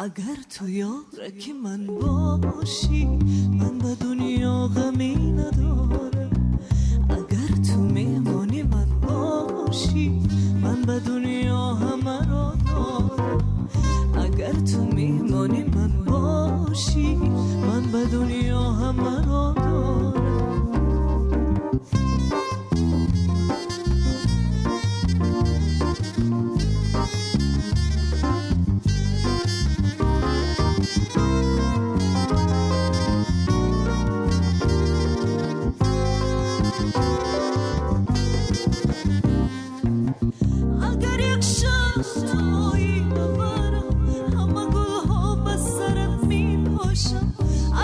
اگر تو یارک من باشی من به دنیا غمی ندارم، اگر تو مهمانی من باشی من به دنیا همه را دارم، اگر تو مهمانی من باشی من به دنیا همه را دارم. اگر یک شب تویی ببرم همه گلها به سرت میپاشم،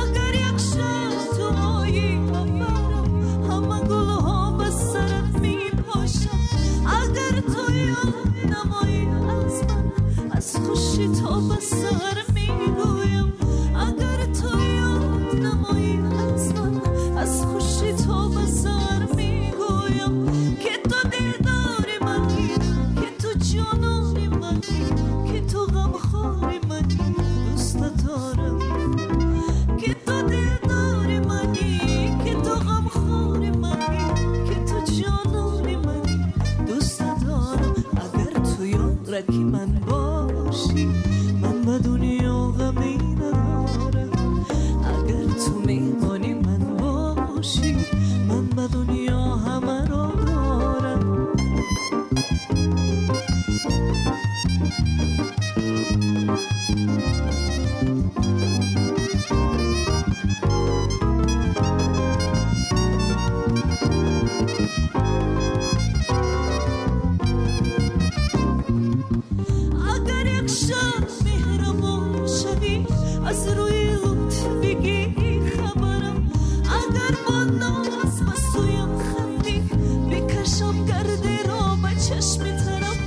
اگر یک شب تویی ببرم همه گلها به سرت میپاشم، اگر تو یاد نمایی از من از خوشی تا به سر میگویم، اگر تو یاد نمایی از من از خوشی تا به سر میگویم، که تو دلدار منی، که تو جانان منی، که تو غمخوار منی دوست دارم، که تو دلدار منی، که تو غمخوار منی، که تو جانان منی دوست دارم. اگر تو یارکی من باشی من به دنیا غمی ندارم، اگر تو مهمانی من باشی من به دنیا همه را دارم. اگر یک شب مهربان شوی از روی لطف بگی خبرم، اگر با ناز به سویم خندی بکشم گرد را به چشم ترم،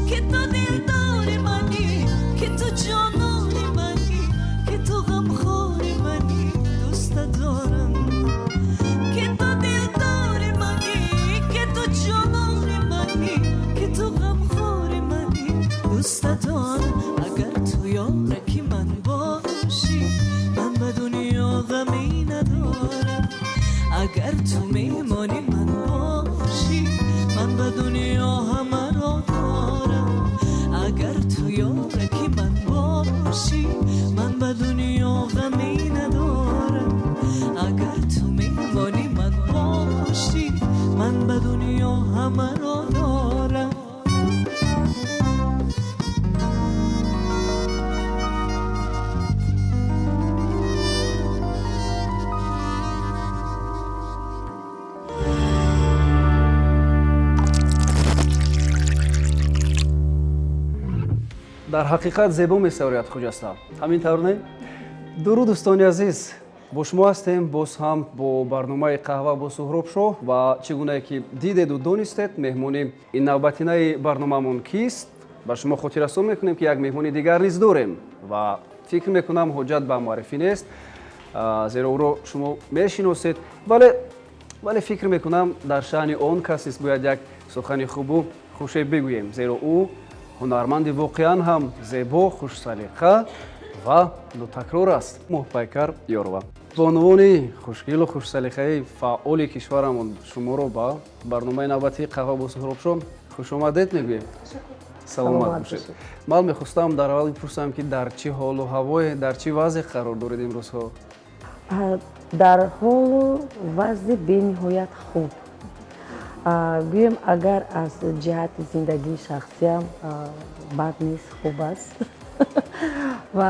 که تو دلدار منی، که تو جانان منی، که تو غمخوار منی دوست دارم، که تو دلدار منی، که تو جانان منی، که تو غمخوار منی دوست دارم. اگر تو یارکی من باشی من به دنیا غمی ندارم، اگر تو مهمانی من باشی من به دنیا همه را دارم، اگر تو یارکی من باشی من به دنیا غمی ندارم، اگر تو مهمانی من باشی من به دنیا همه را دارم. Дар ҳақиқат зебо месарояд Хуҷаста. Ҳамин тавр не? Дуруд дӯстони азиз, бо шумо ҳастем боз ҳам бо барномаи қаҳва бо Суҳробшоҳ ва чӣ гунае ки дидеду донистед меҳмони ин навбатинаи барномаамон кист, ба шумо хотиррасон мекунем ки як меҳмони дигар низ дорем ва фикр мекунам ҳоҷат ба муаррифӣ нест, зеро ӯро шумо мешиносед, вале фикр мекунам дар шаъни он кас низ бояд як сухани хубу хуше бигӯем, зеро ӯ ҳунарманди воқеан ҳам зебо, хушсалиқа ва нотакрор аст. Моҳпайкар Ёрова, бонувони хушгилу хушсалиқаи фаъоли кишварамон, шуморо ба барномаи навбатии қаҳва бо Суҳробшоҳ хушомадед мегӯем. Саломат бошед. Ман мехостам дар аввал бипурсам ки дар чӣ ҳолу ҳавое, дар чӣ вазъе қарор доред имрӯзҳо? Дар ҳолу вазъи бениҳоят хуб. Гӯем агар аз ҷиҳати зиндагии шахсиям бад нест, хуб аст. Ва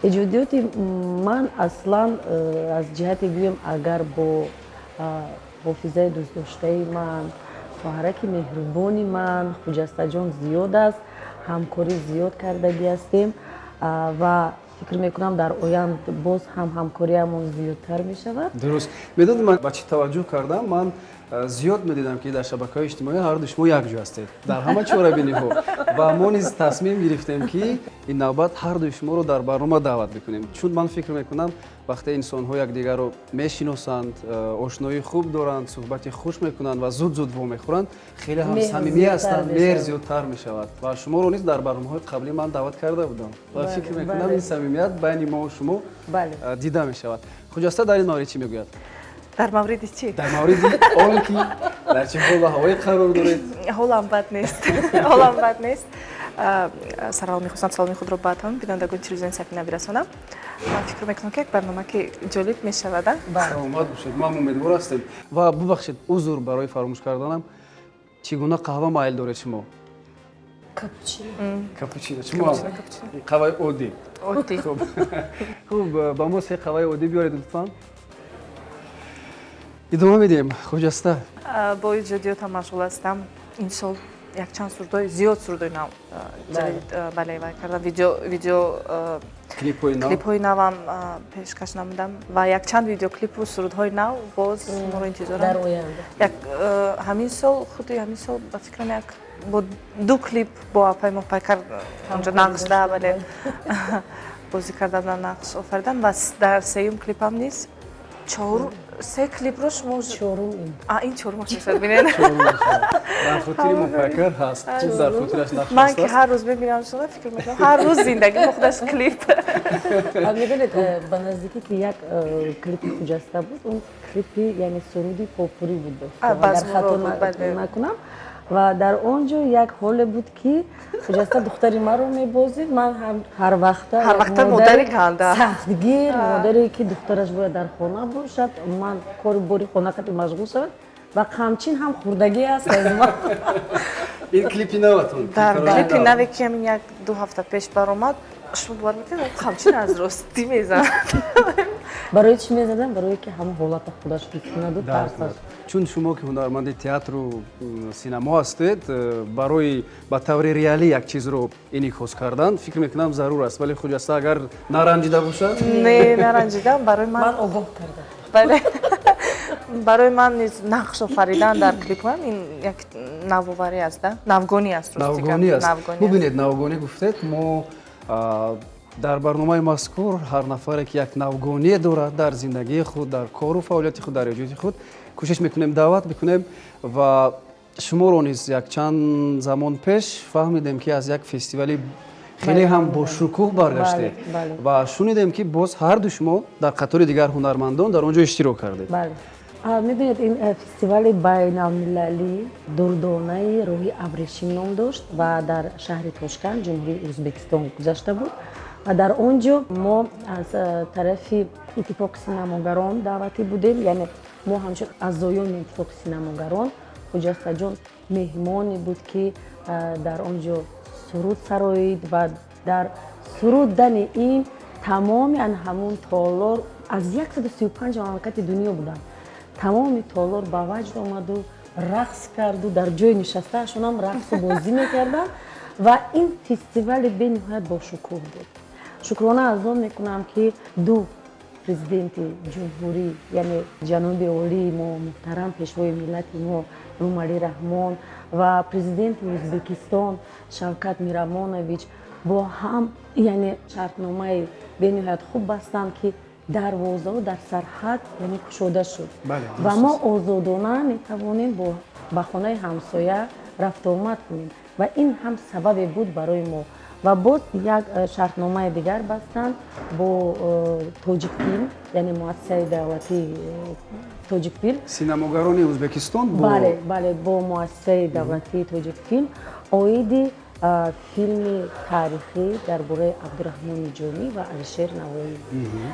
эҷодиёти ман аслан аз ҷиҳати гӯем агар бо ҳофизаи дӯстдоштаи ман, хоҳараки меҳрубони ман Хуҷастаҷон зиёд аст, ҳамкорӣ зиёд кардагӣ ҳастем ва фикр мекунам дар оянд боз ҳам ҳамкориамон зиёдтар мешавад. Дуруст. Медонед ман ба чӣ таваҷҷӯҳ кардам? Ман Зиёд медидам, ки дар шабакаҳои иҷтимоӣ ҳарду шумо якҷо ҳастед дар ҳама чорабиниҳо, ва мо низ тасмим гирифтем, ки ин навбат ҳардуи шуморо дар барнома даъват бикунем, чун ман фикр мекунам, вақте инсонҳо якдигарро мешиносанд, ошноии хуб доранд, суҳбати хуш мекунанд ва зуд зуд вомехӯранд, хеле ҳам самимӣ ҳастанд, меҳр зиёдтар мешавад. Ва шуморо низ дар барномаҳои қаблӣ ман даъват карда будам ва фикр мекунам, ин самимият байни мо шумо дида мешавад. Хуҷаста дар ин маврид чӣ мегӯяд? Дар мавриди чӣ? Дар мавриди он ки дар чӣ ҳолу ҳавое қарор доред. Ҳолам бад нест, ҳолам бад нест. Сараввал мехостам саломи худро ба тамоми бинандагони телевизиони Сафина бирасонам. Ман фикр мекунам, ки як барнома ки ҷолиб мешавад. Саломат бошед, мо умедвор ҳастем. Ва бубахшед, узр барои фаромӯш карданам, чӣ гуна қаҳва майл доред шумо? Капучино. Капучино. Шумо қаҳваи оддӣ? Оддӣ. Хуб, ба мо се қаҳваи оддӣ биёред, лутфан. Идома медиҳем, Хуҷаста. Бо иҷодиётам машғул ҳастам. Ин сол якчанд сурудҳои зиёд, сурудҳои нав бале вай кардам, видео клипҳои навам пешкаш намудам ва якчанд видеоклипу сурудҳои нав боз моро интизоранд. Ҳамин сол, худи ҳамин сол, ба фикрам, як бо ду клип бо апаи Моҳпайкар онҷо нақш да, бале, бозӣ кардан, нақш офаридан, ва дар сеюм клипам низ чор се клипро шумо чорум. Ин чорумаш мешавад, бинед. Дар хотири Моҳпайкар ҳаст, чун дар хотираш нақш. Ман ки ҳар рӯз мебинам шумо, фикр мекунам, ҳар рӯз зиндагӣ мо худаш клип. Медонед, ба наздикӣ ки як клипи Хуҷаста буд, он клипи, яъне суруди попурӣ буд, агар хато накунам, ва дар он ҷо як ҳоле буд, ки Хуҷаста духтари маро мебозид. Ман ҳар вақта ҳар вақта модари ганда. Сахтгир модаре, ки духтараш бояд дар хона бошад, ман кори бори хона қати машғул шавад, ва қамчин ҳам хурдагӣ аст аз ман. Ин клипи наватон? Дар клипи наве, ки ҳамин як ду ҳафта пеш баромад, шумо бовар мекунед, қамчин аз ростӣ мезанад. Барои чӣ мезадам? Барое ки ҳамон ҳолата худаш ҳис кунаду тарсаш. Чун шумо ки ҳунарманди театру синамо ҳастед, барои ба таври реалӣ як чизро инъикос кардан, фикр мекунам, зарур аст. Вале Хуҷаста агар наранҷида бошад? Не, наранҷидам. Барои ман ман огоҳ кардам. Бале, барои ман низ нақш офаридан дар клипҳоям ин як навоварӣ аст, да, навгонӣ аст. Навгонӣ аст. Бубинед, навгонӣ гуфтед, мо дар барномаи мазкур ҳар нафаре, ки як навгоние дорад дар зиндагии худ, дар кору фаъолияти худ, дар эҷоди худ, кӯшиш мекунем даъват бикунем. Ва шуморо низ якчанд замон пеш фаҳмидем, ки аз як фестивали хеле ҳам бошукӯҳ баргаштед, ва шунидем, ки боз ҳарду шумо дар қатори дигар ҳунармандон дар он ҷо иштирок кардед. Медонед, ин фестивали байналмилалӣ «Дурдонаи роҳи абрешим» ном дошт ва дар шаҳри Тошканд, Ҷумҳурии Ӯзбекистон гузашта буд. Ва дар он ҷо мо аз тарафи Иттифоқи синамогарон даъватӣ будем, яъне мо ҳамчун аъзоёни Иттифоқи синамогарон. Хуҷастаҷон меҳмоне буд, ки дар он ҷо суруд сароид, ва дар суруддани ин тамоми ан ҳамун толор, аз 135 мамлакати дунё буданд, тамоми толор ба ваҷд омаду рақс карду, дар ҷои нишастаашонам рақсу бозӣ мекарданд. Ва ин фестивали бениҳоят бошукӯҳ буд. Шукрона аз он мекунам, ки ду президенти ҷумҳурӣ, яъне ҷаноби олии мо, муҳтарам пешвои миллати мо Эмомалӣ Раҳмон ва президенти Ӯзбекистон Шавкат Мирамонович бо ҳам, яъне шартномаи бениҳоят хуб бастанд, ки дарвозаҳо дар сарҳад, яъне, кушода шуд ва мо озодона метавонем ба хонаи ҳамсоя рафтуомад кунем. Ва ин ҳам сабабе буд барои мо. Ва боз як шартномаи дигар бастанд бо Тоҷикфилм, яъне муассисаи давлатии Тоҷикфилм. Синамогарони Ӯзбекистон? Бале, бо муассисаи давлатии Тоҷикфилм оиди филми таърихӣ дар бораи Абдураҳмони Ҷомӣ ва Алишер Навоӣ.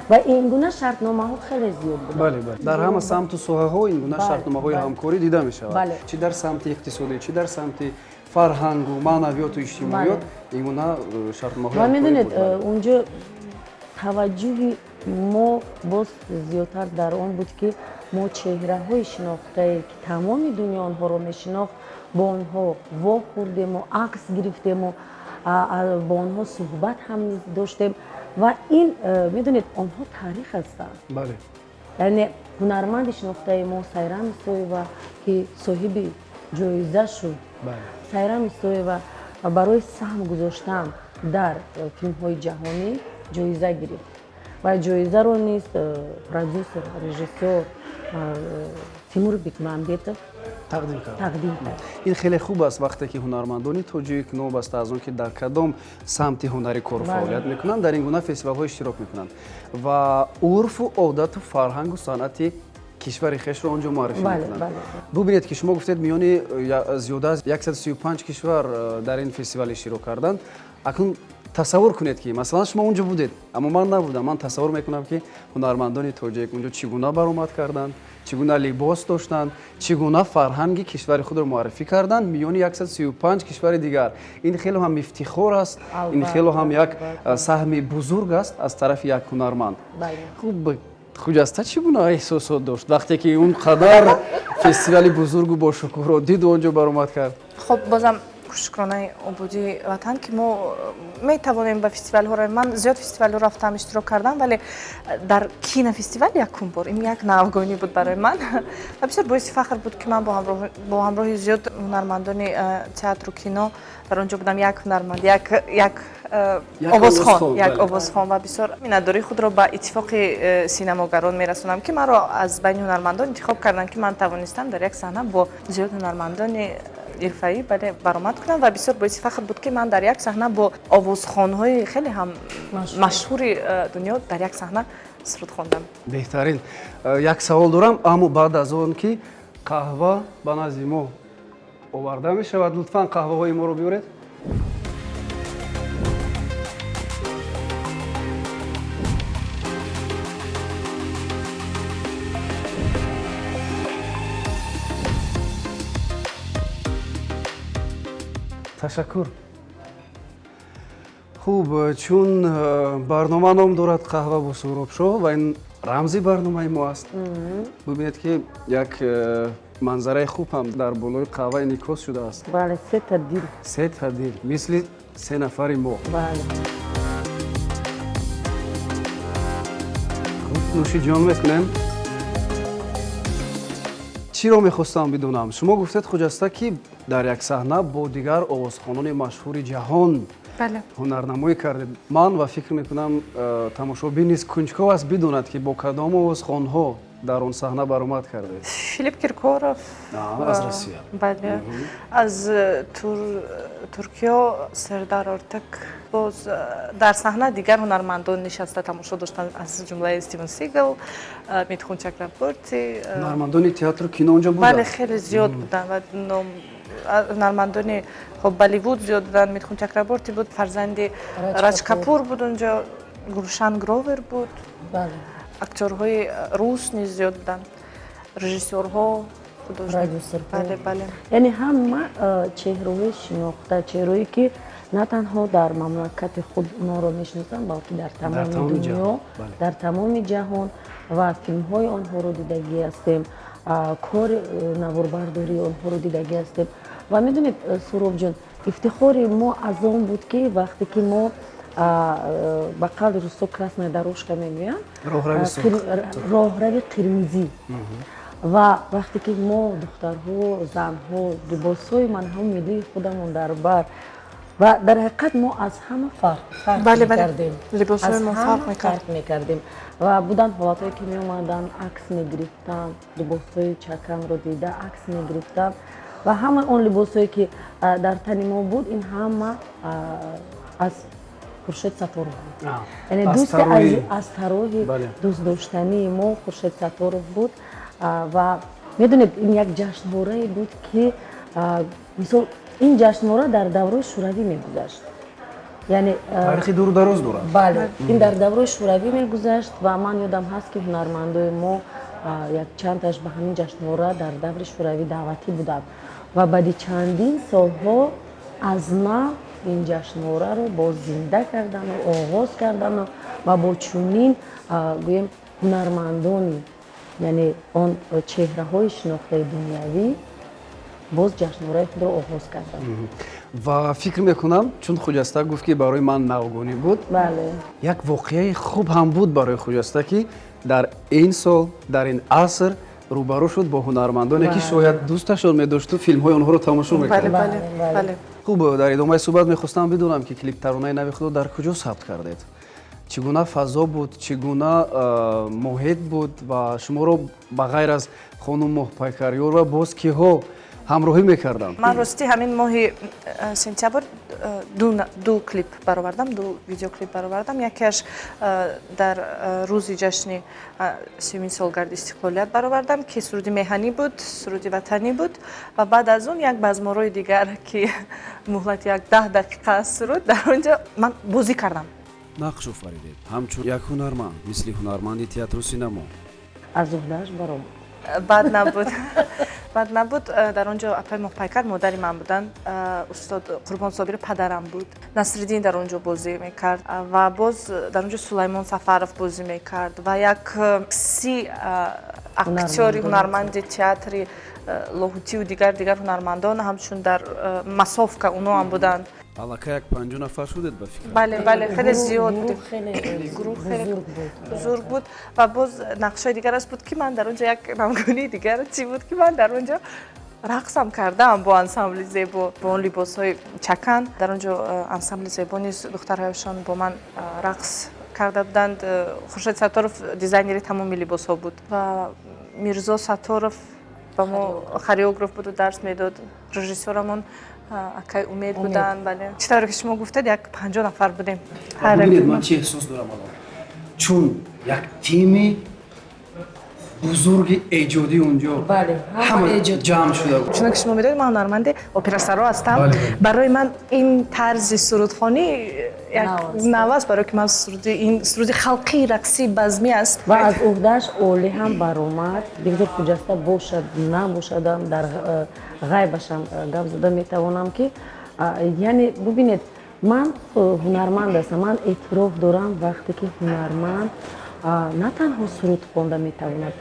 Ва ин гуна шартномаҳо хеле зиёд буданд. Бале, дар ҳама самту соҳаҳо ин гуна шартномаҳои ҳамкорӣ дида мешавад, чӣ дар самти иқтисодӣ, чӣ дар самти фарҳангу маънавиёту иҷтимоиёт, ин гуна шартномаҳои. Ва медонед, унҷо таваҷҷӯҳи мо боз зиёдтар дар он буд, ки мо чеҳраҳои шинохтае, ки тамоми дунё онҳоро мешинохт, бо онҳо вохӯрдему акс гирифтему бо онҳо суҳбат ҳам низ доштем. Ва ин, медонед, онҳо таърих ҳастанд. Яъне ҳунарманди шинохтаи мо Сайрам Исоева, ки соҳиби ҷоиза шуд, Сайрам Исоева барои саҳм гузоштан дар филмҳои ҷаҳонӣ ҷоиза гирифт ва ҷоизаро низ продюсер, режиссёр Тимур Бекмамбетов тақдим кард. Тақдим кард. Ин хеле хуб аст, вақте ки ҳунармандони тоҷик, новобаста аз он ки дар кадом самти ҳунарӣ кору фаъолият мекунанд, дар ин гуна фестивалҳо иштирок мекунанд ва урфу одату фарҳангу санъати кишвари хешро он ҷо муаррифӣ мекунанд. Бубинед, ки шумо гуфтед, миёни зиёда аз 135 кишвар дар ин фестивал иштирок карданд. Акнун тасаввур кунед, ки масалан шумо он ҷо будед, аммо ман набудам. Ман тасаввур мекунам, ки ҳунармандони тоҷик он ҷо чӣ гуна баромад карданд, чӣ гуна либос доштанд, чӣ гуна фарҳанги кишвари худро муаррифӣ карданд миёни 135 кишвари дигар. Ин хело ҳам ифтихор аст, ин хело ҳам як саҳми бузург аст аз тарафи як ҳунарманд. Хуб, Хуҷаста чӣ гуна эҳсосот дошт, вақте ки он қадар фестивали бузургу бошукӯҳро диду он ҷо баромад кард? Хуб, бозам шукронаи ободии ватан, ки мо метавонем ба фестивалҳо. Ман зиёд фестивалҳо рафтам, иштирок кардам, вале дар кинофестивал якум бор, ин як навгонӣ буд барои ман ва бисёр боиси фахр буд, ки ман бо ҳамроҳи зиёд ҳунармандони театру кино дар он ҷо будам. Як ҳунарманд, як овозхон, як овозхон, ва бисёр миннатдории худро ба иттифоқи синамогарон мерасонам, ки маро аз байни ҳунармандон интихоб карданд, ки ман тавонистам дар як саҳна бо зиёд ҳунармандони ирфаӣ, бале, баромад кунам. Ва бисёр боиси фахр буд, ки ман дар як саҳна бо овозхонҳои хеле ҳам машҳури дунё дар як саҳна суруд хондам. Беҳтарин. Як савол дорам, аммо баъд аз он ки қаҳва ба назди мо оварда мешавад, лутфан қаҳваҳои моро биёред. Ташаккур. Хуб, чун барнома ном дорад «Қаҳва бо Суҳробшоҳ» ва ин рамзи барномаи мо аст, бубинед, ки як манзараи хуб ҳам дар болои қаҳва инъикос шудааст. Бале, сета дил. Сета дил, мисли се нафари мо. Бале. Хуб, нӯши ҷон мекунем. Чиро мехостам бидонам? Шумо гуфтед, Хуҷаста, ки дар як саҳна бо дигар овозхонони машҳури ҷаҳон ҳунарнамоӣ кардед. Ман ва фикр мекунам, тамошобин низ кунҷков аст бидонад, ки бо кадом овозхонҳо дар он саҳна баромад кардед. Филипп Киркоров. Аз Россия. Бале, аз Туркиё Сердар Ортак. Боз дар саҳна дигар ҳунармандон нишаста тамошо доштанд, аз ҷумлаи Стивен Сигал, Митхун Чакраборти. Ҳунармандони театру кино онҷо буданд? Бале, хеле зиёд буданд ва ҳунармандони, хоб, Болливуд зиёд буданд. Митхун Чакраборти буд, фарзанди Раҷ Капур буд онҷо, Гулшан Гровер буд, актёрҳои рус низ зиёд буданд, режиссёрҳо, продюсерҳо. Бале, бале. Яъне ҳама чеҳраҳои шинохта, чеҳраҳое ки на танҳо дар мамлакати худ онҳоро мешиносанд, балки дар тамоми дунё, дар тамоми ҷаҳон, ва филмҳои онҳоро дидагӣ ҳастем, кори наворбардории онҳоро дидагӣ ҳастем. Ва медонед, Суҳробҷон, ифтихори мо аз он буд, ки вақте ки мо, ба қавли русо, красная дорожка мегӯянд, роҳрави қирмизӣ, ва вақте ки мо духтарҳо, занҳо либосҳои манҳам миллии худамон дар бар, ва дар ҳақиқат мо аз ҳама фарқ мекардем, фарқ мекардем. Ва буданд ҳолатҳое, ки меомаданд, акс мегирифтанд, либосҳои чаканро дида акс мегирифтанд, ва ҳамаи он либосҳое ки дар тани мо буд, ин ҳама аз Хуршед Сатторов буд. Яъне дӯсти аз тароҳи дӯстдоштании мо Хуршед Сатторов буд. Ва медонед, ин як ҷашнворае буд, ки мисол ин ҷашнвора дар давраи шӯравӣ мегузашт. Яъне таърихи дуру дароз дорад. Бале, ин дар давраи шӯравӣ мегузашт, ва ман ёдам ҳаст, ки ҳунармандои мо якчандташ ба ҳамин ҷашнвора дар даври шӯравӣ даъватӣ буданд ва баъди чандин солҳо аз нав ин ҷашнвораро боз зинда кардану оғоз кардану ва бо чунин, гӯем, ҳунармандони, яъне он чеҳраҳои шинохтаи дунявӣ Боз ҷашнвораи худро оғоз кардам. Ва фикр мекунам, чун Хуҷаста гуфт, ки барои ман навгонӣ буд, як воқеаи хуб ҳам буд барои Хуҷаста, ки дар ин сол, дар ин аср рӯбарӯ шуд бо ҳунармандоне, ки шояд дӯсташон медошту филмҳои онҳоро тамошо мекард. Хуб, дар идомаи суҳбат мехостам бидонам, ки клип таронаи нави худро дар куҷо сабт кардед, чӣ гуна фазо буд, чӣ гуна муҳит буд ва шуморо ба ғайр аз хонум Моҳпайкарёрова боз киҳо ҳамроҳӣ мекарданд? Ман рости ҳамин моҳи сентябр ду клип баровардам, ду видеоклип баровардам. Якеаш дар рӯзи ҷашни 30-умин солгарди истиқлолият баровардам, ки суруди меҳанӣ буд, суруди ватанӣ буд, ва баъд аз он як базморои дигар, ки муҳлати як 10 дақиқа аст суруд, дар он ҷо ман бозӣ кардам. Нақш офаридед ҳамчун як ҳунарманд, мисли ҳунарманди театру синамо. Аз уҳдааш баромад. Бад набуд, бад набуд. Дар он ҷо апаи Моҳпайкар модари ман буданд, устод Қурбон Собир падарам буд, Насриддин дар он ҷо бозӣ мекард ва боз дар он ҷо Сулаймон Сафаров бозӣ мекард ва як 30 актёри ҳунарманди театри Лоҳутиву дигар дигар ҳунармандон, ҳамчун дар массовка уно ҳам буданд. Аллакай як 50 нафар шудед, ба фикр? Бале, бале, хеле зиёд будем, гурӯҳ хеле бузург буд. Ва боз нақшҳои дигар аст буд, ки ман дар он ҷо як навгонии дигар чӣ буд, ки ман дар он ҷо рақсам кардам бо ансамбли Зебо, бо он либосҳои чакан. Дар он ҷо ансамбли Зебо низ духтарҳояшон бо ман рақс карда буданд. Хуршед Сатторов дизайнери тамоми либосҳо буд ва Мирзо Сатторов ба мо хореограф буду дарс медод, режиссёрамон акай Умед буданд. Бале, чӣ тавре ки шумо гуфтед, як 50 нафар будем. Бибинед, ман чӣ эҳсос дорам алон, чун як тими бузурги эҷодӣ унҷо ҳама ҷамъ шуда буд. Чунон ки шумо медонед, ман ҳунарманди операсаро ҳастам. Барои ман ин тарзи сурудхонӣ як нав аст, барое ки ман суруди, ин суруди халқии рақсии базмӣ аст. Ва аз уҳдааш олӣ ҳам баромад. Бигзор Хуҷаста бошад, набошадам, дар ғайбашам гап зада метавонам, ки яъне бубинед, ман ҳунарманд ҳастам, ман эътироф дорам, вақте ки ҳунарманд на танҳо суруд хонда метавонад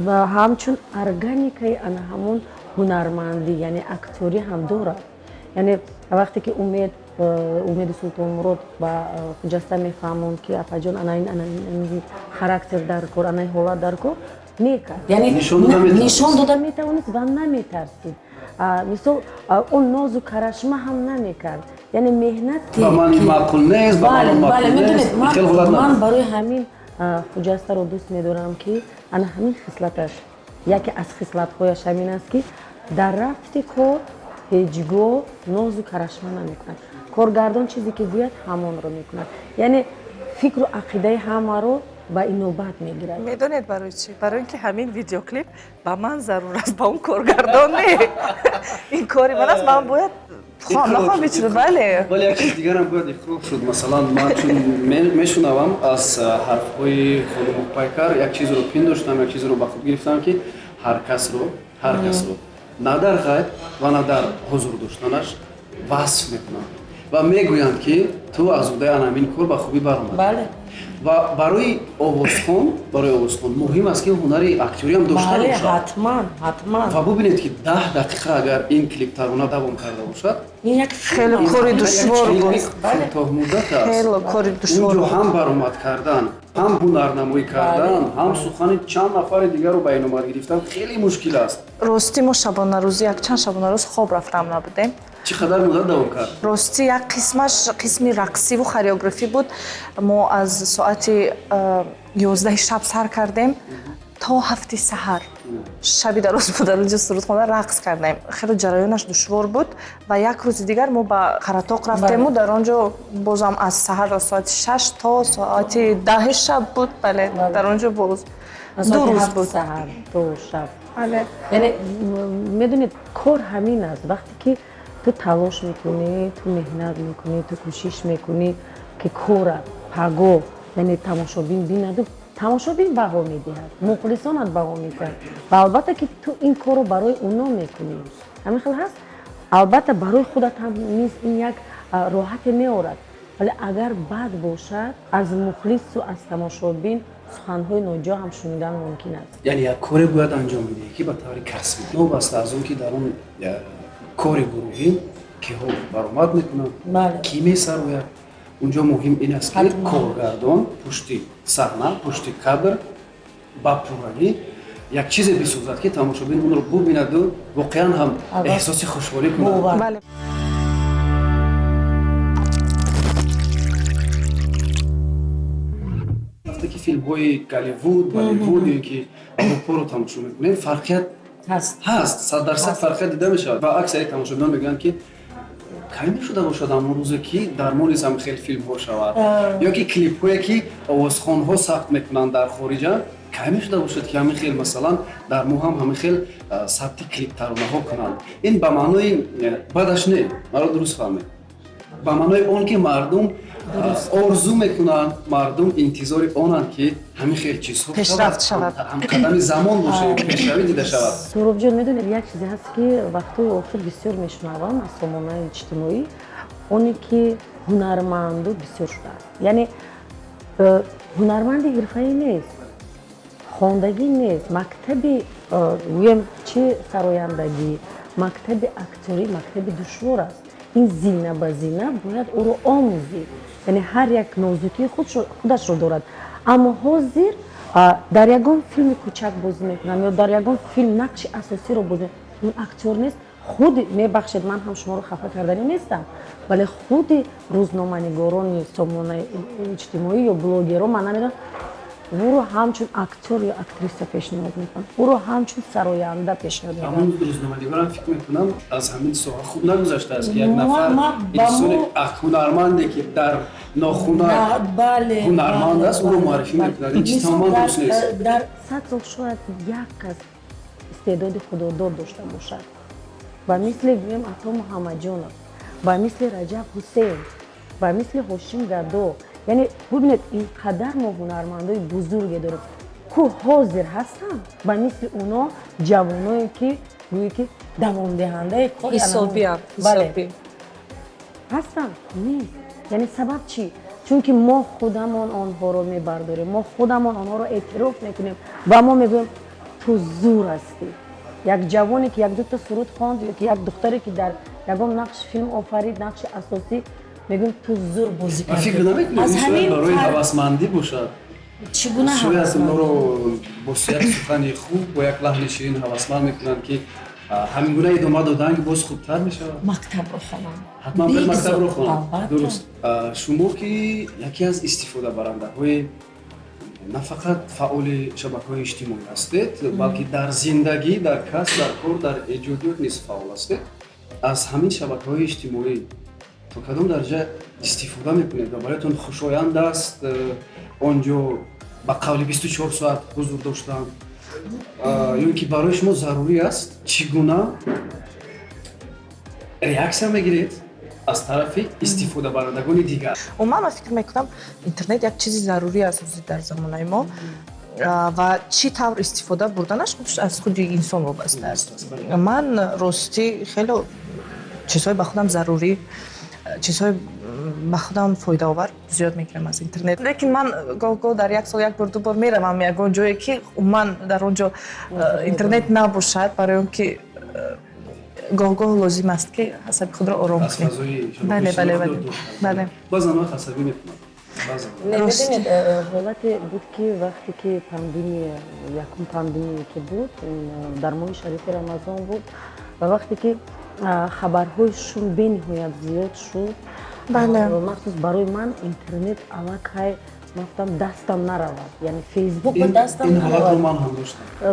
ва ҳамчун органикаи ана ҳамон ҳунармандӣ, яъне актёрӣ ҳам дорад. Яъне вақте ки Умеди Султонмурод ба Хуҷаста мефаҳмонд, ки апаҷон, ана ин, ана ин характер дар кор, ана ин ҳолат дар кор, мекард, яъне нишон дода метавонист ва наметарсид. Мисол, он нозу карашма ҳам намекард, яъне меҳнати ба ман маъқул нест, ба ман маъқул нест. Ман барои ҳамин Хуҷастаро дӯст медорам, ки ана ҳамин хислаташ, яке аз хислатҳояш ҳамин аст, ки дар рафти кор ҳеҷ гоҳ нозу карашма намекунад. Коргардон чизе ки гӯяд, ҳамонро мекунад, яъне фикру ақидаи ҳамаро ба инобат мегирад. Медонед барои чӣ? Барои ин ки ҳамин видеоклип ба ман зарур аст, ба он коргардон не. Ин кори ман аст, ман бояд хоҳам нахоҳам бичунам, бале. Вале як чиз дигарам бояд иқрор шуд. Масалан, ман чун мешунавам аз ҳарфҳои хонум Моҳпайкар, як чизро пиндоштам, як чизро ба худ гирифтам, ки ҳар касро, ҳар касро на дар ғайб ва на дар ҳузур доштанаш васф мекунанд ва мегӯянд, ки ту аз уҳдаи ана ҳамин кор ба хубӣ баромадӣ. Ва барои овозхон муҳим аст, ки ҳунари актёриам дошта бошад. Ҳатман, ҳатман. Ва бубинед, ки 10 дақиқа агар ин клип тарона давом карда бошад, ин як хеле кори душвор буд. Кӯтоҳмуддат аст. Хеле кори душвор. Унҷо ҳам баромад кардан, ҳам ҳунарнамоӣ кардан, ҳам сухани чанд нафари дигарро ба инобат гирифтан хеле мушкил аст. Ростӣ, мо шабонарӯзӣ, якчанд шабонарӯз хоб рафтам набудем. Чӣ қадар муддат давом кард? Ростӣ, як қисмаш қисми рақсиву хореографӣ буд. Мо аз соати 11-и шаб сар кардем то 7-и саҳар. Шаби дароз буд, дар онҷо сурудхона рақс кардем. Хеле ҷараёнаш душвор буд. Ва як рӯзи дигар мо ба Қаратоқ рафтему дар он ҷо бозам аз саҳар, аз соати 6 то соати 10-и шаб буд. Бале, дар он ҷо боз 2 рӯз буд. Саҳар то шаб. Яъне медонед, кор ҳамин аст: вақте ки ту талош мекунӣ, ту меҳнат мекунӣ, ту кӯшиш мекунӣ, ки кора паго, яъне тамошобин бинаду тамошобин баҳо медиҳад, мухлисонат баҳо медиҳад. Ва албатта ки ту ин корро барои оно мекунӣ, ҳамин хел ҳаст. Албатта, барои худат ҳам низ ин як роҳате меорад, вале агар бад бошад, аз мухлису аз тамошобин Суханҳои ноҷо ҳам шунидан мумкин аст. Яъне як коре бояд анҷом бидиҳӣ, ки ба таври касбӣ, новобаста аз он ки дар он кори гурӯҳӣ киҳо баромад мекунанд, кӣ месарояд, унҷо муҳим ин аст, ки коргардон пушти саҳна, пушти кадр ба пуррагӣ як чизе бисозад, ки тамошобин онро бубинаду воқеан ҳам эҳсоси хушҳолӣ кунад. Вақте ки филмҳои Голливуд, Болливуд ё ки Аврупоро тамошо мекунем, фарқият ҳаст, 100% фарқият дида мешавад ва аксари тамошобинон мегӯянд, ки кай мешуда бошад ҳамон рӯзе, ки дар мо низ ҳам хел филмҳо шавад, ё ки клипҳое, ки овозхонҳо сабт мекунанд дар хориҷа, кай мешуда бошад, ки ҳамин хел, масалан, дар мо ҳам ҳамин хел сабти клип таронаҳо кунанд. Ин ба маънои бадаш не, маро дуруст фаҳмед, ба маънои он ки мардум орзу мекунанд, мардум интизори онанд, ки ҳамин хел чизҳо пешрафт шавад, ҳамқадами замон бошем, пешравӣ дида шавад. Суҳробҷон, медонед, як чизе ҳаст, ки вақтҳои охир бисёр мешунавам аз сомонаи иҷтимоӣ, оне ки ҳунарманду бисёр шудааст. Яъне ҳунарманди ҳирфаӣ нест, хондагӣ нест, мактаби гӯем чи сарояндагӣ, мактаби актёрӣ мактаби душвор аст. Ин зина ба зина бояд ӯро омӯзӣ, яъне ҳар як нозукии худашро дорад. Аммо ҳозир дар ягон филми кӯчак бозӣ мекунам ё дар ягон филм нақши асосиро бозӣ, ин актёр нест. Худи, мебахшед, ман ҳам шуморо хафа карданӣ нестам, вале худи рӯзноманигорони сомонаи иҷтимоӣ ё блогерон, ман намедонам, ӯро ҳамчун актёр ё актриса пешниҳод мекунанд, ӯро ҳамчун сароянда пешниҳод мекунанд. Ҳамон рӯзноманигорам, фикр мекунам, аз ҳамин соҳа хуб нагузаштааст, ки як нафар инсони ҳунарманде, ки дар нохунар ҳунарманд аст, ӯро муаррифӣ мекунад. Ин чиз тамоман дуруст нест. Дар 100 сол шояд як кас истеъдоди худодод дошта бошад, ба мисли, гӯем, Ато Муҳаммадҷонов, ба мисли Раҷаб Ҳусейн, ба мисли Ҳошим Гадо. Яъне бубинед, ин қадар мо ҳунармандои бузурге дорем, ку ҳозир ҳастанд ба мисли уно ҷавоное, ки гӯе ки давомдиҳандаи кор ҳастанд, нест. Яъне сабаб чӣ? Чунки мо худамон онҳоро мебардорем, мо худамон онҳоро эътироф мекунем ва мо мегӯем ту зур ҳастӣ. Як ҷавоне, ки як дута суруд хонд, ё ки як духтаре, ки дар ягон нақш филм офарид, нақши асосӣ, мегӯем ту зур бозӣ кардӣ. Фикр намекунед, ин шояд барои ҳавасмандӣ бошад? Чӣ гуна? Шояд онҳоро бо як сухани хуб, бо як лаҳни ширин ҳавасманд мекунанд, ки ҳамин гуна идома додан боз хубтар мешавад. Мактабро хонанд. Ҳатман бояд мактабро хонанд. Дуруст. Шумо ки яке аз истифодабарандаҳои на фақат фаъоли шабакаҳои иҷтимоӣ ҳастед, балки дар зиндагӣ, дар касб, дар кор, дар эҷодиёт низ фаъол ҳастед, аз ҳамин шабакаҳои иҷтимоӣ то кадом дараҷа истифода мекунед ва бароятон хушоянд аст он ҷо ба қавли 24 соат ҳузур доштан, ё ин ки барои шумо зарурӣ аст? Чӣ гуна реаксия мегиред аз тарафи истифодабарандагони дигар? Умуман ман фикр мекунам, интернет як чизи зарурӣ аст ҳозир дар замонаи мо ва чӣ тавр истифода бурданаш аз худи инсон вобаста аст. Ман ростӣ хеле чизҳои ба худам зарурӣ, чизҳои ба худам фоидаовар зиёд мегирам аз интернет. Лекин ман гоҳ-гоҳ дар як сол як бор, ду бор меравам ягон ҷое, ки умуман дар он ҷо интернет набошад, барои он ки гоҳ-гоҳ лозим аст, ки асаби худро ором кунем. Бале, бале, бале, бале. Баъзан вақт асабӣ мекунад. Медонед, ҳолате буд, ки вақте ки пандемия, якум пандемия ки буд, дар моҳи шарифи Рамазон буд, ва вақте ки хабарҳои шум бениҳоят зиёд шуд, махсус барои ман интернет аллакай, ман гуфтам, дастам наравад, яъне Фейсбук ба дастам наравад,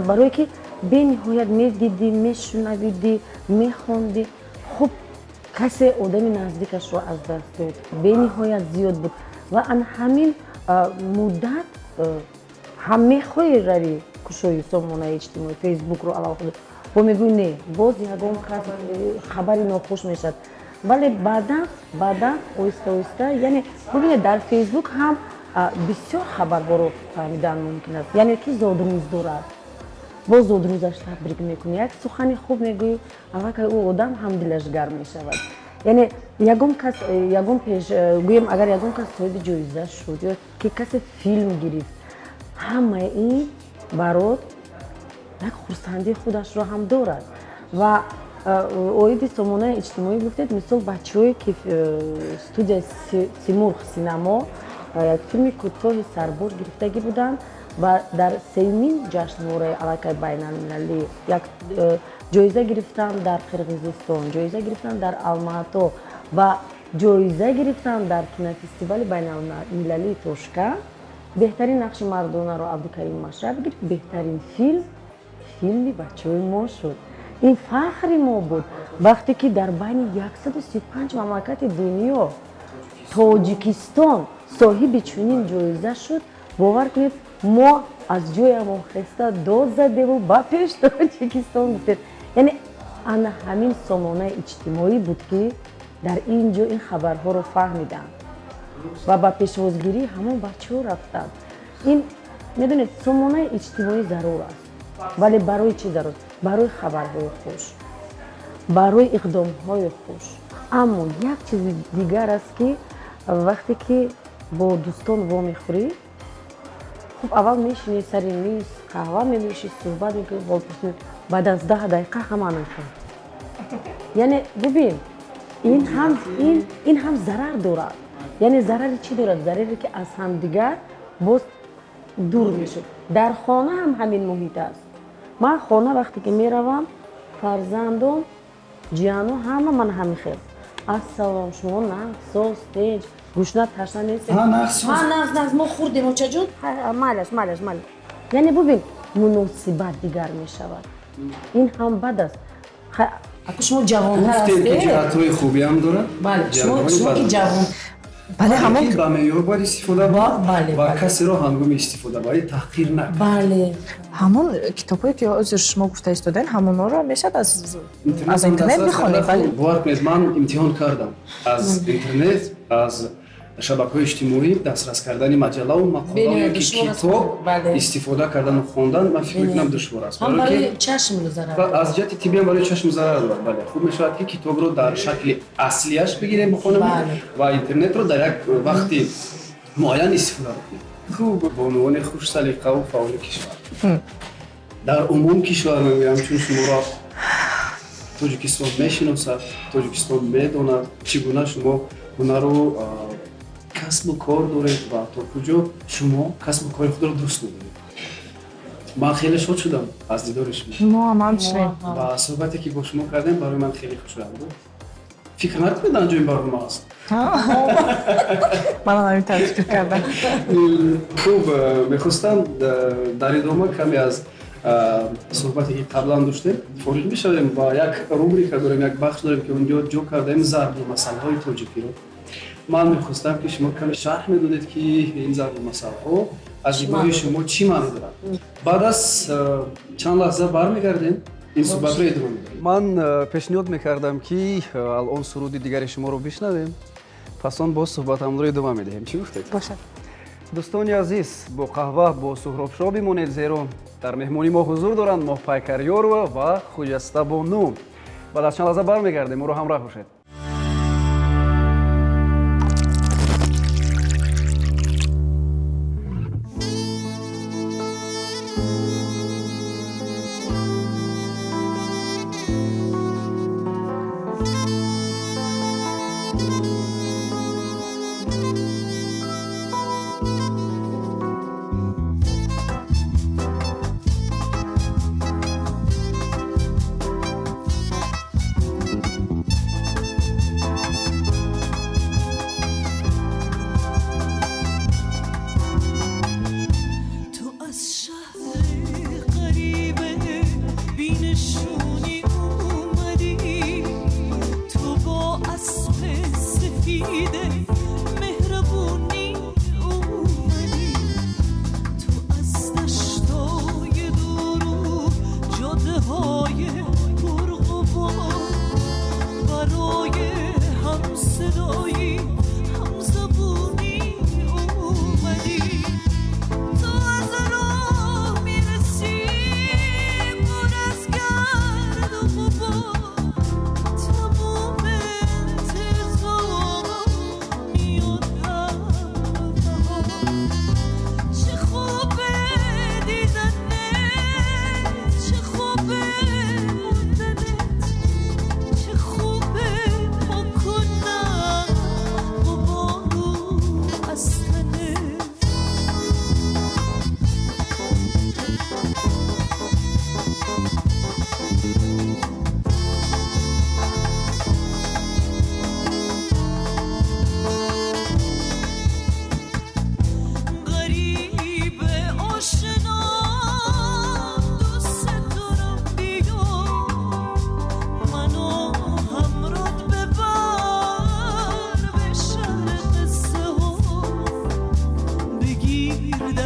барое ки бениҳоят медидӣ, мешунавидӣ, мехондӣ. Хуб, касе одами наздикашро аз даст дод, бениҳоят зиёд буд ва ан ҳамин муддат ҳам мехоҳӣ равӣ кушои сомонаи иҷтимоӣ Фейсбукро алалхусус, бо мегӯӣ не, боз ягон кас хабари нохуш мешавад. Вале баъдан оҳиста оҳиста, яъне бубинед, дар Фейсбук ҳам бисёр хабарҳоро фаҳмидан мумкин аст. Яъне ки зодрӯз дорад, боз зодрӯзаш табрик мекунӣ, як сухани хуб мегӯӣ, аллакай ӯ одам ҳам дилаш гарм мешавад. Яъне ягон кас, ягон пеш, гӯем, агар ягон кас соҳиби ҷоиза шуд ё ки касе филм гирифт, Ҳамаи ин барот як хурсандии худашро ҳам дорад. Ва оиди сомонаи иҷтимоӣ гуфтед, мисол бачаҳое ки студияи Симурғ синамо як филми кӯтоҳи сарбор гирифтагӣ буданд ва дар сеюмин ҷашнвораи аллакай байналмилалӣ як ҷоиза гирифтанд дар Қирғизистон, ҷоиза гирифтанд дар Алмато ва ҷоиза гирифтанд дар кинофестивали байналмилалии Тошканд. Беҳтарин нақши мардонаро Абдукарим Машраб гирифт, беҳтарин филм филми бачаҳои мо шуд. Ин фахри мо буд вақте ки дар байни 135 мамлакати дунё Тоҷикистон соҳиби чунин ҷоиза шуд. Бовар кунед, мо аз ҷоямон хеста дод задеву ба пеш Тоҷикистон гуфтем. Яъне ана ҳамин сомонаи иҷтимоӣ буд, ки дар ин ҷо ин хабарҳоро фаҳмиданд ва ба пешвозгирии ҳамон бачаҳо рафтанд. Ин медонед, сомонаи иҷтимоӣ зарур аст, вале барои чӣ зарур? Барои хабарҳои хуш, барои иқдомҳои хуш. Аммо як чизи дигар аст, ки вақте ки бо дӯстон вомехӯрӣ, хуб аввал мешинӣ сари миз, қаҳва менӯшӣ, суҳбат мекунӣ, ҳолпурсӣ, баъд аз 10 дақиқа ҳама мехӯрад. Яъне бубин, ин ҳам зарар дорад. Яъне зарари чӣ дорад? Зараре ки аз ҳамдигар боз дур мешуд. Дар хона ҳам ҳамин муҳит аст. Ман хона вақте ки меравам, фарзандон, ҷияно ҳама ман ҳамин хел. Ассалом, шумо нағз, соз, тинҷ, гушна, ташна нестед? Ҳа, нағз, нағз, мо хӯрдем, очаҷон. Майлаш, майлаш, майлаш. Яъне бубин, муносибат дигар мешавад. Ин ҳам бад аст. Аку шумо ҷавонтар Гуфтем, ки ҳастед. ҷиҳатҳои хубиам дорад. Бале, шумо ки ҷавон. Бале, ҳамон ба меъёр бояд истифода бурд Бале, ва бале. касеро ҳангоми истифодабарӣ таҳқир накард. Бале. Ҳамон китобҳое ки ҳозир шумо гуфта истодаед, ҳамонҳоро мешавад аз интернет бихонед. Бале. Бовар кунед, ман имтиҳон кардам аз интернет, аз шабакаҳои иҷтимоӣ дастрас кардани маҷаллаву мақолао Бениҳоят ё ки душвор аст. китоб Бале. истифода кардану хондан, ман фикр мекунам, душвор аст. Ҳам Барои ки барои чашм зарар ва дорад. аз ҷиҳати тиббиам барои чашм зарар дорад. Бале, хуб мешавад, ки китобро дар шакли аслияш бигирем, бихонем Бале. ва интернетро дар як вақти муайян истифода кунем. Хуб, бонувони хушсалиқаву фаъоли кишвар, дар умум кишвар мегӯям, чун шуморо Тоҷикистон мешиносад, Тоҷикистон медонад, чӣ гуна шумо ҳунару касбу кор доред ва то куҷо шумо касбу кори худро дӯст медоред. Ман хеле шод шудам аз дидори шумо. Мо ҳам ҳамчунин. Ва суҳбате ки бо шумо кардем, барои ман хеле хушоянд буд. Фикр накунед, анҷоми барнома аст. Манам ҳамин тавр фикр кардам. Хуб, мехостам дар идома каме аз суҳбате ки қаблан доштем фориғ бишавем ва як рубрика дорем, як бахш дорем, ки онҷо ҷо кардаем зарбулмасалҳои тоҷикиро. Ман мехостам, ки шумо каме шарҳ медодед, ки ин зарбулмасалҳо аз нигоҳи шумо чӣ маъно дорад. Баъд аз чанд лаҳза бармегардем, ин суҳбатро идома медиҳем. Ман пешниҳод мекардам, ки алон суруди дигари шуморо бишнавем, пас он боз суҳбатамонро идома медиҳем. Чӣ гуфтед? Бошад. Дӯстони азиз, бо қаҳва бо Суҳробшоҳ бимонед, зеро дар меҳмонии мо ҳузур доранд Моҳпайкар Ёрова ва Хуҷаста Бону. Баъд аз чанд лаҳза бармегардем, моро ҳамроҳ бошед.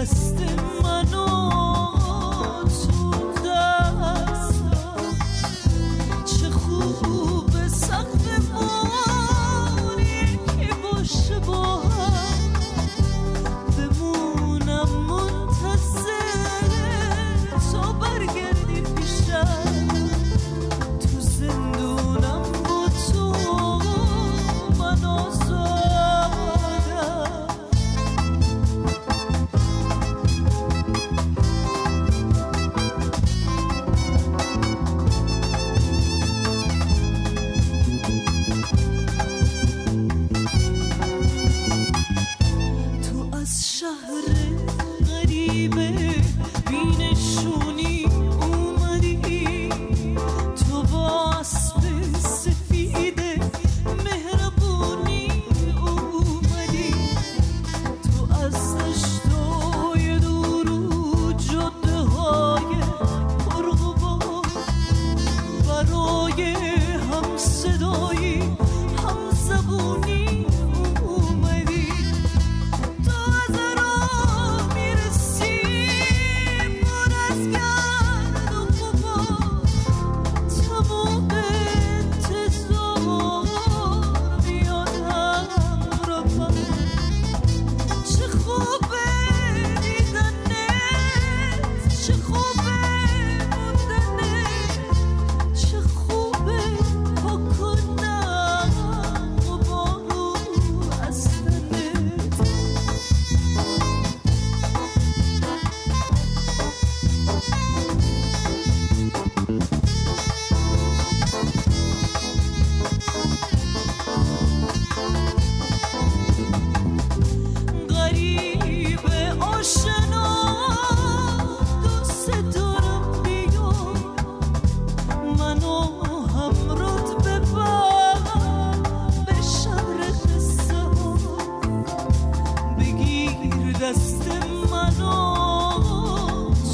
دست منو تو دستم، چه خوب سقف مانی که باشه با هم، بمونم منتظر تا برگردی پیشم، تو زندونم با تو من آزادم. تو از شهر غریبه بینشونی اومدی، تو با اسب سفید مهربونی اومدی، تو از دشتای دور و جاده های پرغبار، برای هم صدایی هم زبونی اومدی، تو از راه میرسی پر از گرد و غبار، تمام انتظار میاد همراهم، چه خوبه دیدنت، چه خوبه موندنت، چه خوبه پاک کنم غبارو از تنت. غریب آشنا دوست دارم بیا، منو همرات ببر به شهر قصه ها، بگیر دست منو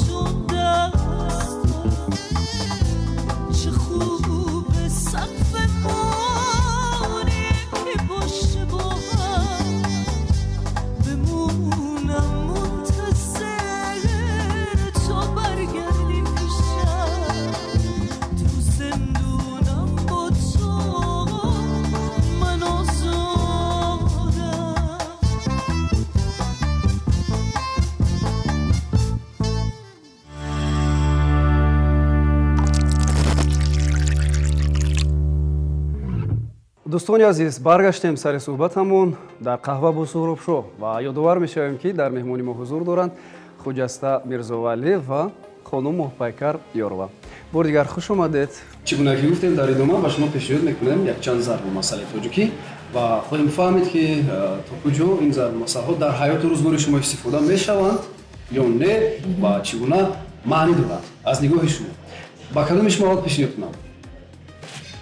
تو دستم، چه خوب سقف مانی که باشه با هم، بمونم منتظر تا برگردی پیشم، تو زندونم با تو من آزادم. Дӯстони азиз, баргаштем сари суҳбатамон дар қаҳва бо Суҳробшоҳ ва ёдовар мешавем, ки дар меҳмони мо ҳузур доранд Хуҷаста Мирзовалӣ ва хонум Моҳпайкар Ёрова. Бори дигар хуш омадед. Чӣ гуна ки гуфтем, дар идома ба шумо пешниҳод мекунем якчанд зарбулмасъалаи тоҷикӣ ва хоҳем фаҳмид, ки то куҷо ин зарбулмасъалаҳо дар ҳаёти рӯзгори шумо истифода мешаванд ё не ва чӣ гуна маънӣ доранд аз нигоҳи шумо. Ба кадоми шумо аввал пешниҳод кунам?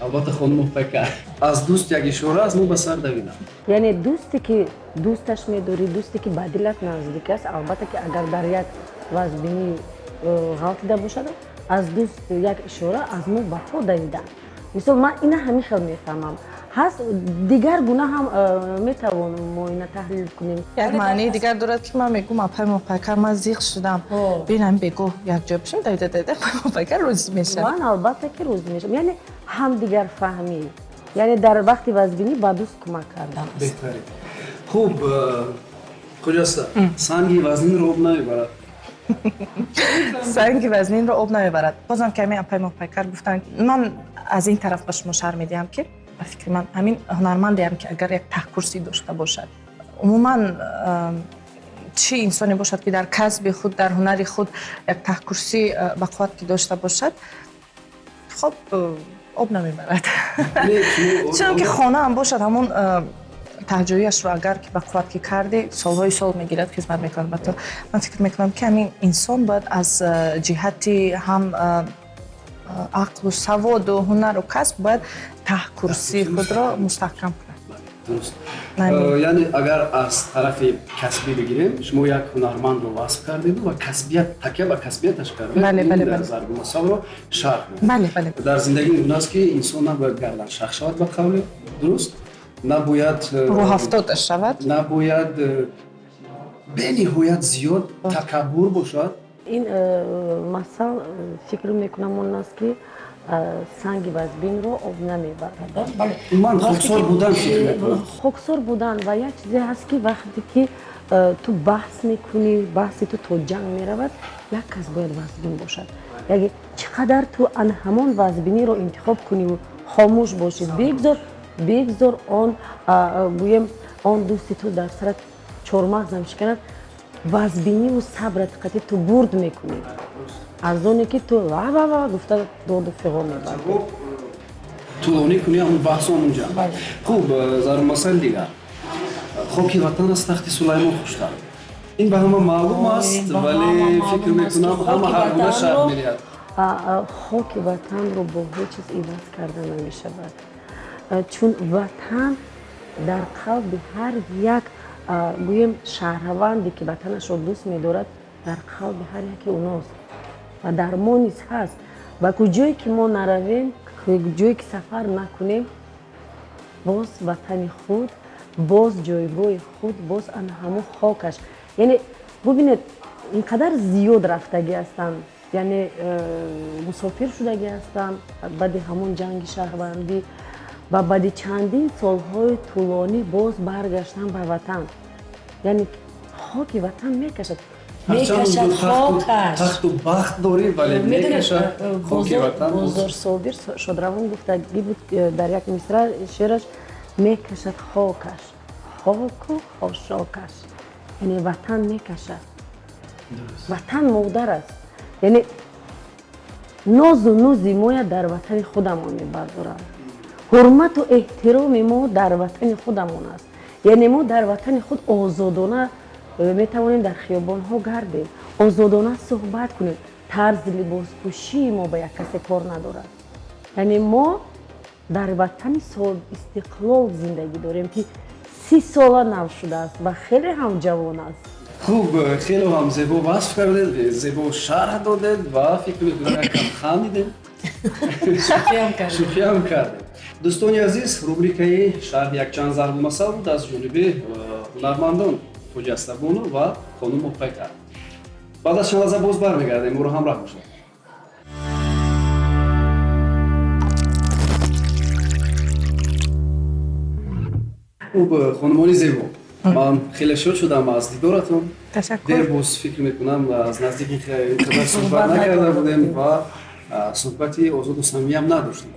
Албатта хонум Моҳпайкар. Аз дӯст як ишора, аз мо ба сар давинам. Яъне дӯсте ки дӯсташ медорӣ, дӯсте ки ба дилат наздик аст, албатта ки агар дар як вазбинӣ ғалтида бошад, аз дӯст як ишора аз мо ба по давидан. Мисол, ман ина ҳамин хел мефаҳмам. Ҳаст дигар гуна ҳам метавон мо ина таҳлил кунем. Як маънии дигар дорад, ки ман мегӯм апай Моҳпайкар, ман зиқ шудам, бинам бегоҳ якҷо бишем, давида давида апай Моҳпайкар розӣ мешавад. Ман албатта ки розӣ мешавам. Яъне ҳамдигарфаҳмӣ, яъне дар вақти вазбинӣ ба дӯст кӯмак кардан аст. Беҳтарин. Хуб, Хуҷаста, санги вазнинро об намебарад. Санги вазнинро об намебарад. Бозам ки ҳамин апай Моҳпайкар гуфтанд, ман аз ин тараф ба шумо шарҳ медиҳам, ки ба фикри ман ҳамин ҳунармандеам, ки агар як таҳкурсӣ дошта бошад, умуман чӣ инсоне бошад, ки дар касби худ, дар ҳунари худ як таҳкурсӣ ба қувват ки дошта бошад, хоб об намебарад. Чунки хонаам бошад, ҳамон таҳҷояшро агар ки ба қувват ки карди, солҳои сол мегирад, хизмат мекунад ба ту. Ман фикр мекунам, ки ҳамин инсон бояд аз ҷиҳати ҳам ақлу саводу ҳунару касб бояд таҳкурсии худро мустаҳкам кунад. Дуруст. Яъне агар аз тарафи касбӣ бигирем, шумо як ҳунармандро васф кардед ва касбият, такя ба касбияташ кардед. Бале, бале, бале. Зарбулмасалро шарҳ додед. Бале, бале. Дар зиндагӣ ин гуна аст, ки инсон набояд гарданшах шавад, ба қавле, дуруст? Набояд рӯҳафтода шавад, набояд Бениҳоят зиёд такаббур бошад. Ин масал фикр мекунам он аст, ки санги вазбинро об намебарад. Ман хоксор будан фикр мекунам. Хоксор будан ва як чизе ҳаст, ки вақте ки ту баҳс мекунӣ, баҳси ту то ҷанг меравад, як кас бояд вазбин бошад. Яъне чӣ қадар ту ан ҳамон вазбиниро интихоб куниву хомӯш бошӣ, бигзор он гӯем он дӯсти ту дар сарат чормағзам шиканад, вазбиниву сабрат қати ту бурд мекунӣ аз оне ки ту ва гуфта доду фиғон мебарӣ. Тӯлонӣ кунӣ ҳамун баҳсу ҳамун ҷанг. Хуб, зарбулмасали дигар: хоки ватан аз тахти Сулаймон хуштар. Ин ба ҳама маълум аст, вале фикр мекунам ҳама ҳар гуна шарҳ медиҳад. Хоки ватанро бо ҳеҷ чиз иваз карда намешавад, чун ватан дар қалби ҳар як гӯем шаҳрванде ки ватанашро дӯст медорад, дар қалби ҳар яке уност ва дар мо низ ҳаст. Ба куҷое ки мо наравем, куҷое ки сафар накунем, боз ватани худ, боз ҷойгоҳи худ, боз ана ҳамон хокаш. Яъне бубинед, ин қадар зиёд рафтагӣ ҳастанд, яъне мусофир шудагӣ ҳастанд баъди ҳамон ҷанги шаҳрвандӣ ва баъди чандин солҳои тӯлонӣ боз баргаштан ба ватан. Яъне хоки ватан мекашад, мекашад хокаш. Тахту бахт дорӣ, вале мекашад хоки ватан. Бозор Собир Шодравон гуфтагӣ буд дар як мисра шеъраш: мекашад хокаш, хоку хошокаш. Яъне ватан мекашад, ватан модар аст. Яъне нозу нузи моя дар ватани худамон мебардоранд, ҳурмату эҳтироми мо дар ватани худамон аст. Яъне мо дар ватани худ озодона метавонем дар хиёбонҳо гардем, озодона суҳбат кунем. Тарзи либоспӯшии мо ба як касе кор надорад. Яъне мо дар ватани соҳибистиқлол зиндагӣ дорем, ки 30 сола нав шудааст ва хеле ҳам ҷавон аст. Хуб, хеле ҳам зебо васф кардед, зебо шарҳ додед ва фикр мекунам якам хандидем, шӯхиам кардем. Дӯстони азиз, рубрикаи шарҳи якчанд зарбулмасал буд аз ҷониби ҳунармандон Хуҷастабону ва хонум Моҳпайкар. Баъд аз чанд лаҳза боз бармегардем, моро ҳамроҳ бошед. Хуб, хонумони зебо, ман хеле шод шудам аз дидоратон. Дер боз фикр мекунам аз наздик ин қадар суҳбат накарда будем ва суҳбати озоду самимиям надоштем.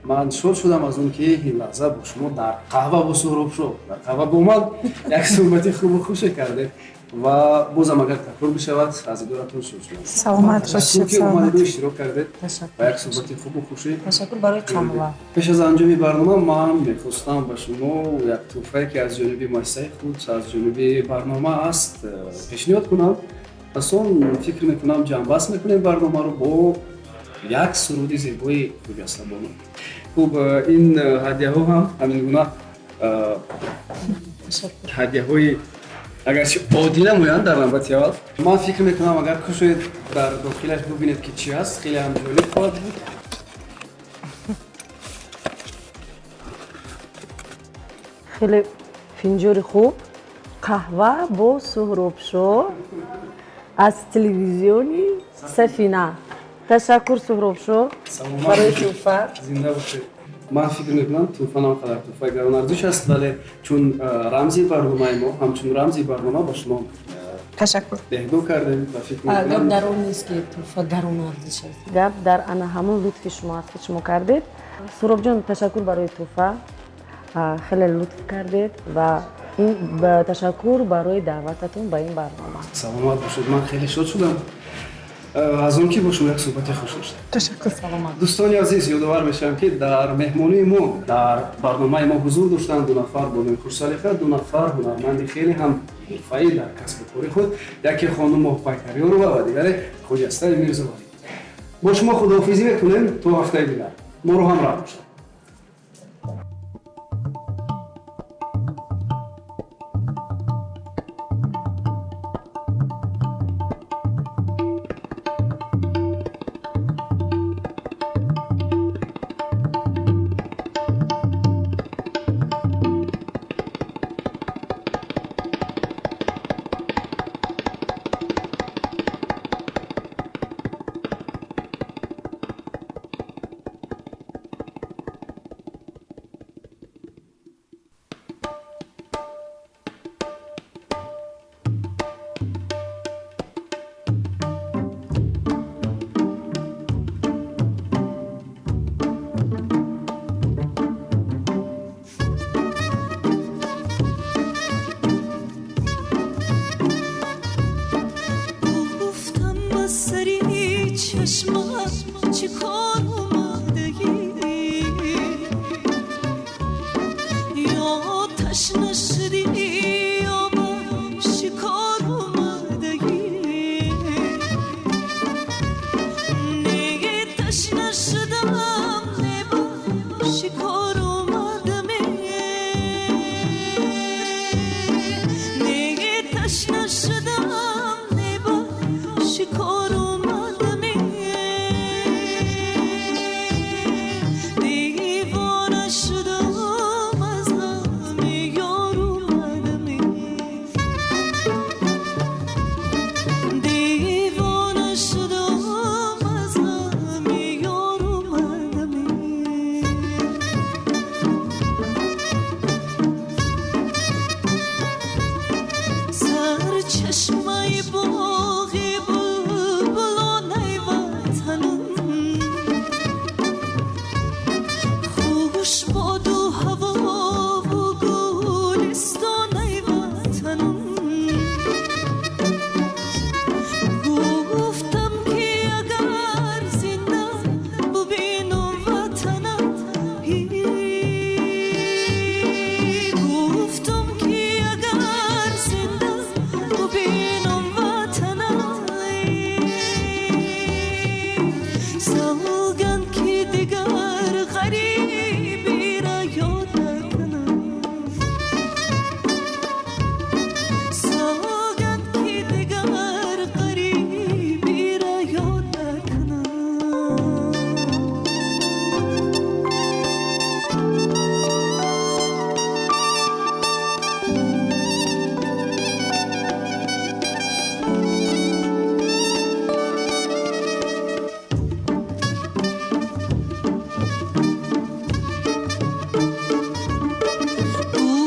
Ман шод шудам аз он ки ин лаҳза бо шумо дар қаҳва бо Суҳробшоҳ, дар қаҳва бо ман як суҳбати хубу хуше кардем ва бозам агар такрор бишавад аз дидоратон шод шудам. Саломат бошед. Ки омадеду иштирок кардед ва як суҳбати хубу хушӣ. Ташаккур барои қаҳва. Пеш аз анҷоми барнома ман мехостам ба шумо як тӯҳфае ки аз ҷониби муассисаи худ, аз ҷониби барнома аст, пешниҳод кунам. Пас он фикр мекунам ҷамъбаст мекунем барномаро бо як суруди зебои Хуҷастабону. Хуб, ин ҳадияҳо ҳам ҳамин гуна ҳадияҳои агарчи оддӣ намоянд дар навбати аввал. Ман фикр мекунам агар кушоед дар дохилаш бубинед ки чӣ ҳаст, хеле ҳам ҷолиб хоҳад буд. Хеле финҷони хуб, қаҳва бо Суҳробшоҳ аз телевизиони Сафина. Ташаккур, Суҳробшоҳ, барои тӯҳфа. Зинда бошед. Ман фикр мекунам тӯҳфа на он қадар тӯҳфаи гаронарзиш аст, вале чун рамзи барномаи мо, ҳамчун рамзи барнома ба шумо ташаккур беҳдо кардем ва фикр мекунам гап дар он нест ки тӯҳфа гаронарзиш аст, гап дар ана ҳамон лутфи шумо аст ки шумо кардед. Суҳробҷон, ташаккур барои тӯҳфа, хеле лутф кардед ва ташаккур барои даъвататон ба ин барнома. Саломат бошед, ман хеле шод шудам аз он ки бо шумо як суҳбати хуш доштем. Ташаккур. Саломат. Дӯстони азиз, ёдовар мешавам ки дар меҳмонии мо, дар барномаи мо ҳузур доштанд ду нафар бонуи хушсалиқа, ду нафар ҳунарманди хеле ҳам ҳирфаӣ дар касби кори худ, яке хонум Моҳпайкарёрова ва дигаре Хуҷастаи Мирзовалӣ. Бо шумо худоҳофизӣ мекунем то ҳафтаи дигар. Моро ҳамроҳ бошед. Чашмаи боғи булбулонаи ватанам, хуш боду ҳавову гулистонаи ватанам. Гуфтам ки агар зинда бубинам ватанам, гуфтам ки агар зинда бубинам ватанам, савганд ки дигар ғарибиро ёд накунам, савганд ки дигар ғарибиро ёд накунам.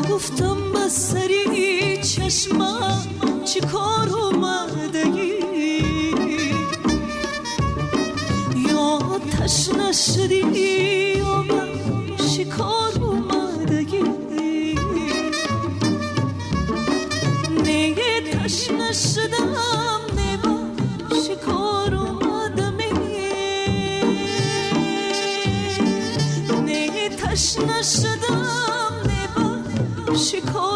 Гуфтам ба сари чашма чӣ кор омадагӣ, ё ташна шудӣ ё ба шикор омадагӣ. Не ташна шудам, не ба шикор омадаме, не ташна шудам, не ба шикор.